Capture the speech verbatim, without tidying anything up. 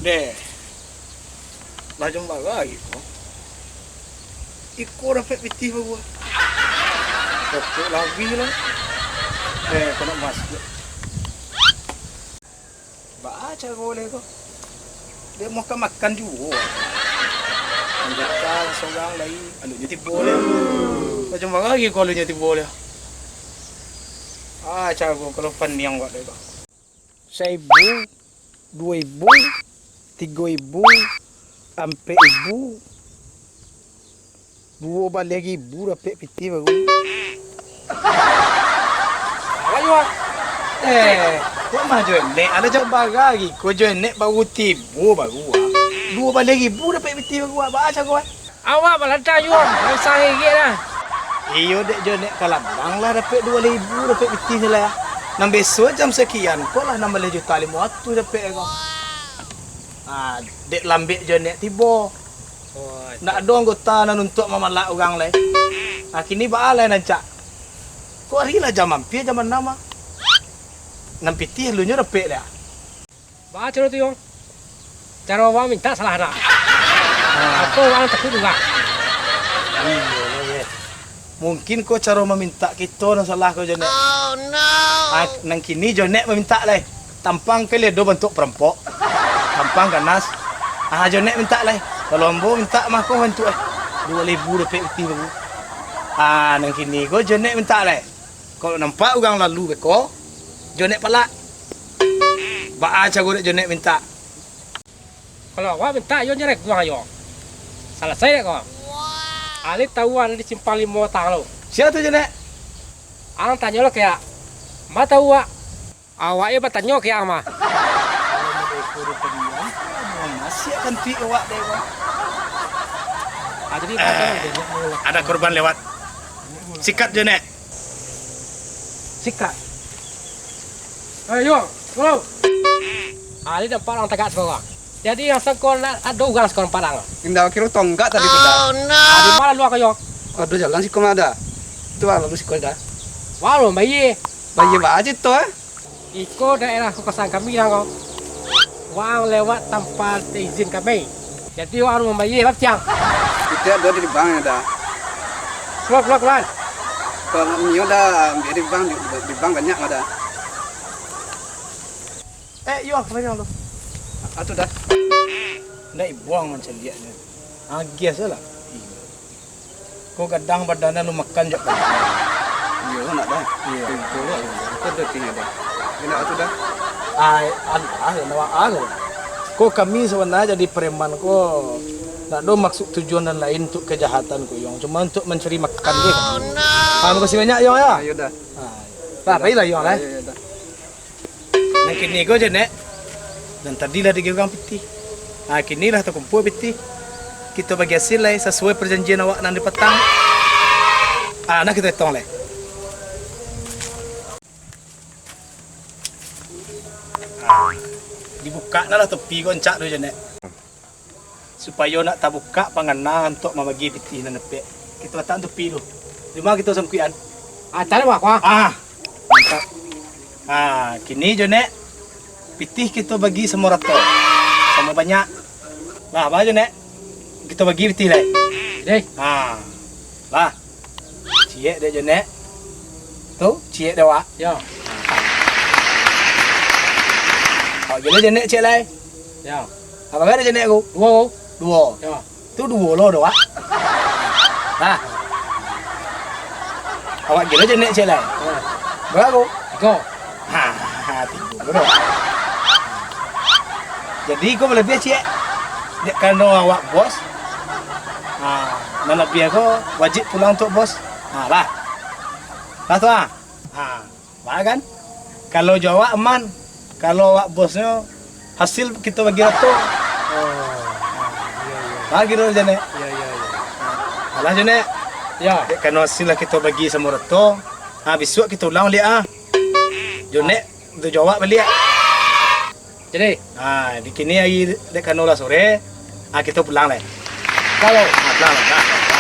Eh, lah jam bara iko? Iko dapek pitih baru ah. Pokok lah abih lah. Eh, kau nak masuk. Baa caro lai ko? Dek makan-makan juo. Anggota surang lai, alunyo tibo lai. Lah jam bara iko alunyo tibo lai? Ah, caro kalau paniang buat dek ko. Saibu, duo ibu, tigo ibu, ampek ibu, duo baleh ribu dapek pitih baru. Ayo, ah. Eh, kok mah Jonek? Alah jam bara iko Jonek baru tibo baru, ah. Duo baleh ribu dapek pitih baru, ah. Baa caro, ah? Awak baladang juo, nan sahari lah. Iyo, dek Jonek ka ladang lah dapek duo baleh ribu dapek pitih tu lah. Nan beso jam sakian, kok lah nan baleh juta limo ratuih dapek ko. Ah, dek lambek Jonek tibo. Oh, ndak ado anggota nan untuak mamalak urang lai. Ah, kini baa lai nan cak. Kok ari lah jam ampia, jam anam ah. Nan pitih alunyo dapek lai. Baa caro tu, Yong? Caro awak mintak salah nak? Ah. Atau urang takuik urang? Iyo, iyo. Mungkin ko caro mamintak kito nan salah ko, Jonek. Oh, no! Ah, nan kini Jonek mamintak lai. Tampang ka lai ado bantuak parampok. Tampang ganas. Ah, Jonek mintak lai. Kalau ambo mintak mah ko bantuak, eh. Duo ribu dapek pitih baru. Ah, nan kini ko Jonek mintak lai. Kalau nampak urang lalu beko, Jonek palak. Baa caro dek Jonek mintak? Kalau awak mintak, iyo nyo reguang iyo. Salasai dek ko. Alih tahu ado di Simpang Limo Batang lo. Sia tu, Jonek? Ang tanyo lo ka inyo. Ma tahu awak? Awak iyo batanyo ka inyo mah. Kalau model ko di padiam, masiak kantuik awak dek ko. Ah, jadi, eh, ada korban lewat. Sikat, Jonek. Sikat. Eh, yo, tolong. Ah, ni nampak urang tagak sakarang. Jadi, nan sangko nak ado urang sakarang padang. Indak kiro tonggak tadi tu, dah. Oh, no. Ah, di ma lalu ko, yo? Ado jalan siko mah, dah. Tu lah, lalu siko, dah. Wah, lo, bayie. Bayie baa cito, eh? Iko daerah kawasan kami lah ko. Waang lewat tanpa izin kami. Jadi waang harus mambayie lah, Cang. Itu ado di bank, dah. Keluar, keluar, keluar. Kalau nak minyo dah, ambiak di bank, di, di bank banyak mah dah. Eh, iyo, kamari tu. Ah, tu dah. Ndak ibuang mancaliak nyo. Agiah salah. Iyo. Ko gadang badan lu makan jak pagi. Iyo, nak dah. Iyo. Tigo lah. Ko dah tigo dah. Kena tu dah. Ai, alah, nak awak. Ko kami sabananyo jadi preman ko ndak ado maksud tujuan nan lain untuak kajahatan ko, Yong. Cuma untuak mancari makan je kami. Ah, makasih banyak, Yong, ya. Ayo dah. Ah, dah, baiklah, Yong, lah. Ayo, ayo dah. Nan kini ko, Janek, nan tadi lah digagang pitih. Ha, kini lah takumpua pitih. Kito bagi hasil lai sasuai parjanjian awak nan di patang. Ha, nah kito etong lai. Ha, dibukak nah lah topi ko ancak tu, Janek. Supayo nak tabukak pangana untuak mambagi pitih nan dapek. Kito latak topi tu. Di ma kito sangkuikan? Ah, cari wak, wak. Ah, mantap. Ah, kini jo, Nek. Pitih kito bagi samo rato. Samo banyak. Lah, ba jo, Nek. Kito bagi pitih, Lek. Deh. Ah. Lah. Ciek dek jo, Nek. Tu, ciek dek wak. Yo. Awak gilo jo, Nek, ciek lai. Yo. Apo kan jo, Nek, ko? Duo. Duo. Yo. Tu duo lo doh, wak. Nah. Awak gilo jo, Nek, ciek lai. Yo. Bara ko? Tigo. Ha, ha, tigo lo doh. Jadi ko balabiah ciek. Dek karano awak bos. Ha, nan labiah ko wajib pulang untuak bos. Ha, lah. Lah tu, ha. Ha, ba kan? Kalau jo awak aman. Kalau awak bosnyo, hasil kito bagi rato. Oh. Iyo, iyo. Bagi dulu jo, Nek. Iyo, iyo, iyo. Alah jo, Nek. Yo. Dek karano hasil lah kito bagi samo rato. Ha, bisuak kito ulang liak, ah. Jo, Nek, tu jo awak baliak. Jadi? Ha, di kini ari dek karano lah sore, ha, kito pulang lai. Kalau? Ha, pulang lai, ha, ha, ha.